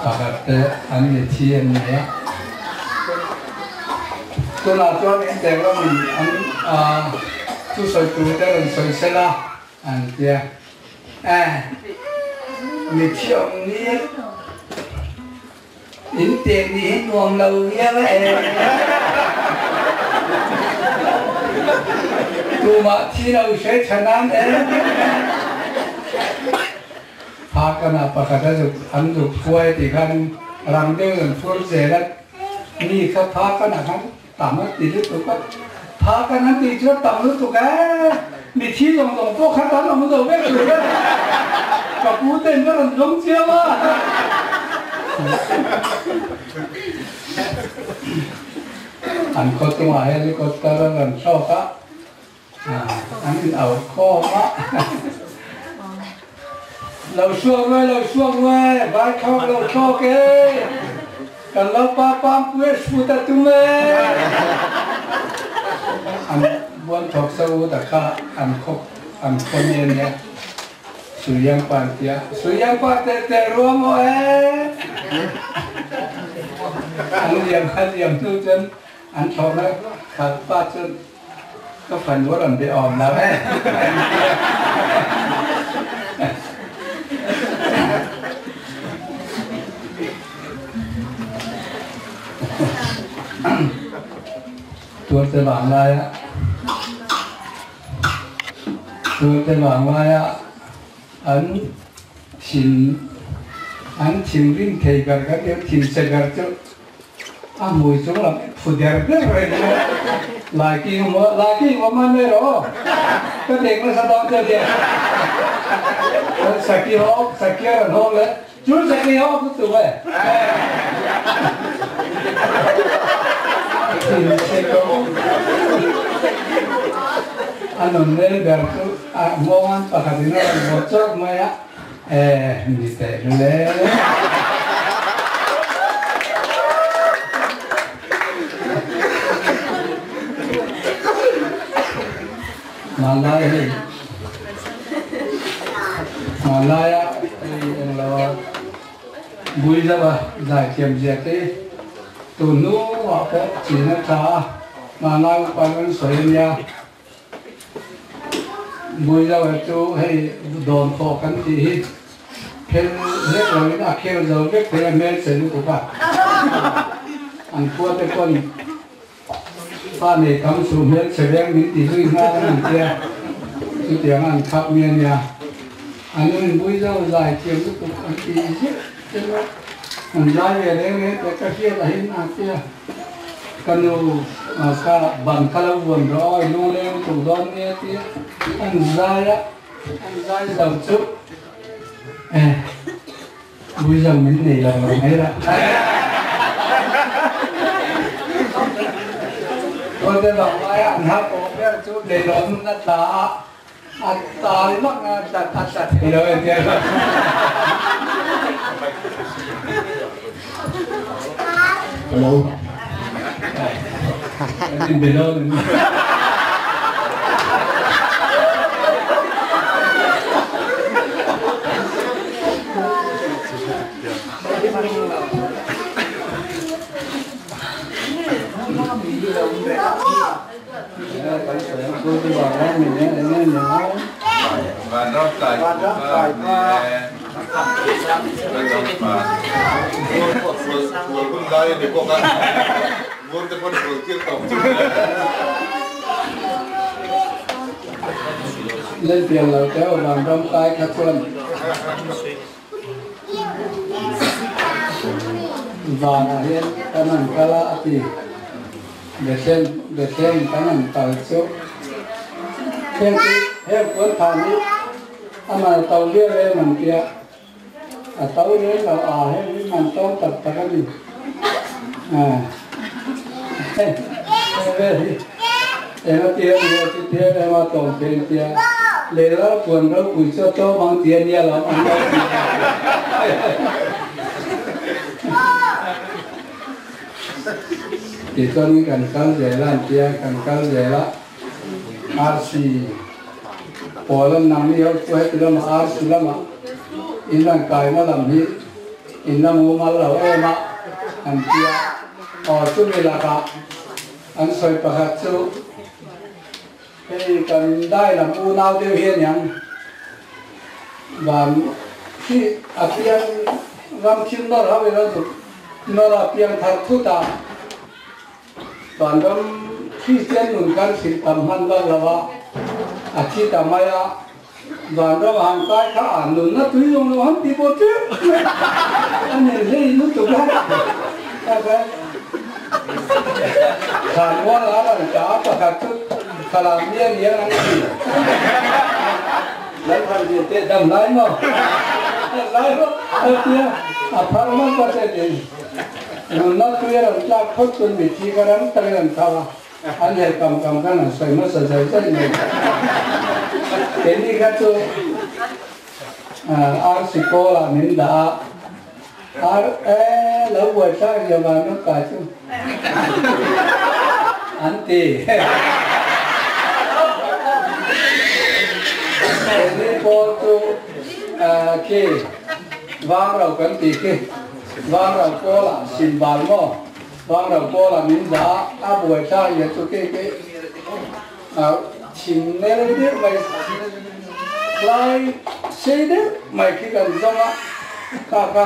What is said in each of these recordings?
Pakhat te an ni thi an ni a. Tunah chuan intek lamin an thusawi tur te rawn sawi sela an tia. Eh, mithi awm ni intek ni hi nuam lo viau e. Tumah thi lo hre tha nan e. Phakana pakhat a zuk an zuk phuai tih khan rang deuhin an phur zel a, mi kha phakana khan tam a ti lutuk a, phakana an tih chu a tam lutuk e, mithi zawng zawng pawh kha tam awm zo vek tur e, ka pu ten ka rawn zawng chiam a. An khawtungah helicopter a rawn thlawk a. An in au khawm a. Lo suak ruai, lo suak ruai, vai thlawk lo thlawk e. Kan lo pa pam pui a sut a tum e. An buan thawk sa u ta kha an khawp an khaw mi a nia. Suiang pa an tia. Suiang pa te te ruang aw e. An liam an liam hnu chuan an thlawhna khat pa chuan Ka fanu a rawn be awm lo e. Tuarte vang laia Tuarte vang laia an thin an thinrim thei ber kan tih thinchhe ber chu A hmui chung lam phu der der reng mai a, Lai king a maw, lai king awm mai mai rawh aw, ka deng nasa dawn che nia. Saki hawk, saki a rawn hawk leh, chu saki hawk chu tu nge? Thinchhe ka awm. A nun nel ber chu a nghawng pakhatin a rawn vawt chawrh mai a. Eh, ni teh lule. Hmanlai hei, hmanlaia hei englo a bui deuh a zaithiam zia te hi tun hnuah pawh chin a tha a, hmanlai upa an sawi a nia. Buizoa chu hei dawn tawh kan tih hi phel hlek loin a khel zo vek thei a hmel che lutuk a. An khua te pawn pa nei tam suh hmel che veng min ti zui nghal an an tia chutiang an khap mi a nia. An in Buizo zai thiam lutuk an ti ziah zel a, an zai ve reng reng teh ka hriat ahin a tia. Ka nu kha ban kha lo vuan rawh aw, i lungleng lutuk dawn nia tia an zai a, an zai zo chu eh Buizang min nei lo lo mai la. Kawlte vang laia an ha pawh ber chu leilawn a tla a, a tal vak a, a tla thei lo e tia. Hello. Kan inbe dawn em ni? Vanram kai kha Fual hun lai a ni bawk a, ngur te pawn fual tir tawp chu. Len pian lo te aw vanram kai kha chuan vanah hian kan han kal a a ti. Bethlehem Bethlehem kan han kal chu heng chu heng puanthan hi amah to viau em an tia a to lem lo a heng hi man tawm tak tak a ni heng vel hi eng a tia ni a chu tia em a tawm thei an tia lehla puan ropui chu a tawm ang tia nia lo an lo ti Tichuan kan kal zel a an tia, kan kal zel a, arsi pawl an nang ni ho chu heti lamah arsi lamah. In rawn kaina lam hi in la mumal lo em a an ti a. Aw chumi lakah an sawi pakhat chu hei kan dai lam unau deuh hi a niang van khi a piang ram thil nawr ho in a zuk nawr a piang thar thut a. Vanram Kristian nun kan hrilh tam hman vak lo a, a thi ta mai a, Vanram a han kai kha a nunna tui zawng lo han ti pawh teuh mai a nen hlei lutuk a, Thlanmual a rawn ta a pakhat chu Thlalam mi a ni ang an ti. Lalphan teh dam lai maw? Lai maw? A ti a, a phar hman pawh che ti. Nunna tui a rawn tlak phawt chuan mitthi kha ram takin an thau a, an herh kam kam khan an sawi hmasa zai zai mai. Keini kha chu RC Kawl-ah min dah a, ar e lo buai thlak zia van rawng kai chu an ti. Keini pawl chu khi vang ro kan tih khi. Vangrau pawlah sin bal maw? Vangrau pawlah min dah a, a buai thlak ia chu kei kei a chim nel deuh mai hlai sei deuh mai khi kan zawng a, kha kha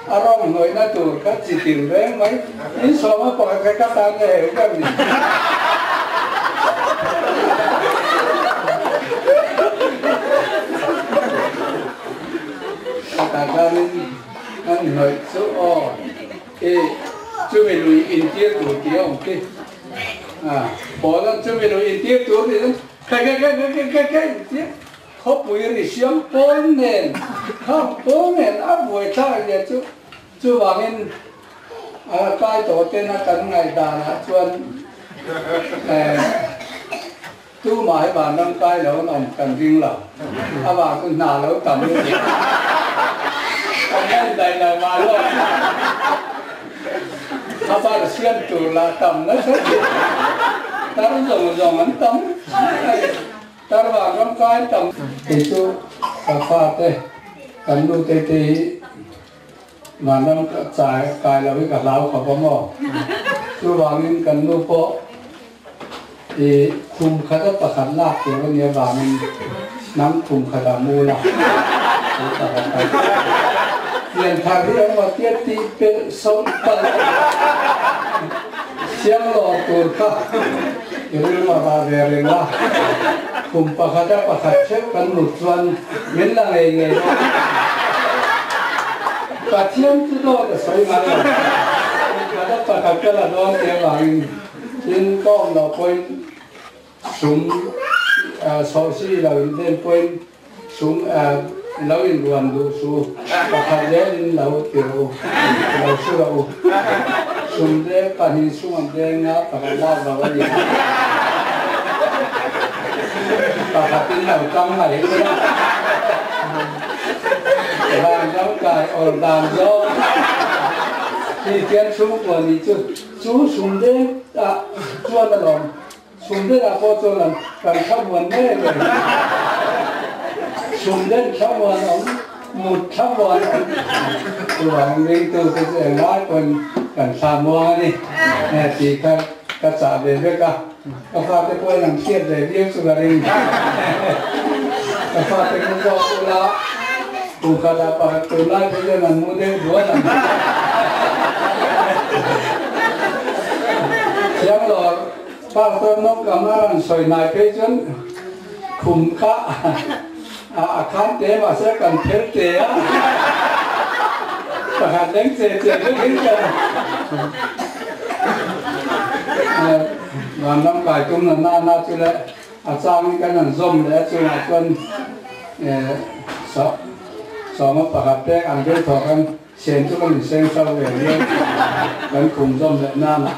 a rawng hnawihna tur kha chi tin reng mai in sawm a pakhat kha ka tan na heu ber ni. Ka tanin. An hnawih chu aw i chumi lui intir tur tih a awm khi a pawl an chumi lui intir tur tih chu khai khai khai khai khai khai tih khawpui ri siam pawl nen khang pawl nen a buai thlak zia chu chuvangin a kai tawh ten a kan ngaihdanah chuan eh Tumah hi vanram kai lo an awm kan ring lo. A vang chu hna lo tam lutuk. Kan en daih lo mah lawk. A bar siam tur lah tam nasa tih. Tar zawng zawng an tam. Tar vanram kai tam. Kei chu ka fate kan nu te te hi vanram kai lo hi ka hlau khawp a maw. Chuvangin kan nu pawh I khum khata pakhat lak tur a nih avangin hnam khum khatah mu la chu pakhat khat pian thar hi awm a tia tih pelh sawlh palh siam lawr tur kha i rilru a dah ve reng a, khum pakhata pakhat theuh kan mut chuan min la ngei ngei dawn a ni. Pathian chu dawt a sawi ngai lo, khum khata pakhat ka la dawn tih avangin Tin, ka awm loh pawhin sum sawhsi lo in ven pawhin sum lo in ruan duh su, pakhat zelin lo ti rawh u, lo su rawh u. Sum deng pahnih sum an deng a, pakhat lak lo a ni a. Pakhatin lo tang mai ila, vanram kai awr dan zawng hi khian chhungkua nih chu. Chu sumdeng ah chuan a lawm, sumdeng ah pawh chuan an kan thlamuan ngei ngei. Sumdeng thlamuan awm, mut thlamuan awm. Chuvangin ringtu te chu englai pawhin kan thlamuang a ni tih kha ka chah ve vek a. Ka fate pawhin an hriat ve viau chu ka ring. Ka fate ku zawk ula kum khatah pakhat tur lai phei chuan an mu deuh duat ang. Thianglawr pastor nawmkam a rawn sawi hnai phei chuan khum kha a khan te mahse kan phel te a. Pakhat leng che che vekin kan Vanram kai tum na na na chu le a changin kan han zawm leh a chungah chuan sawma pakhat pek ang deuh thaw khan sen chu kan inseng chho ve viau kan khum zawm leh nana.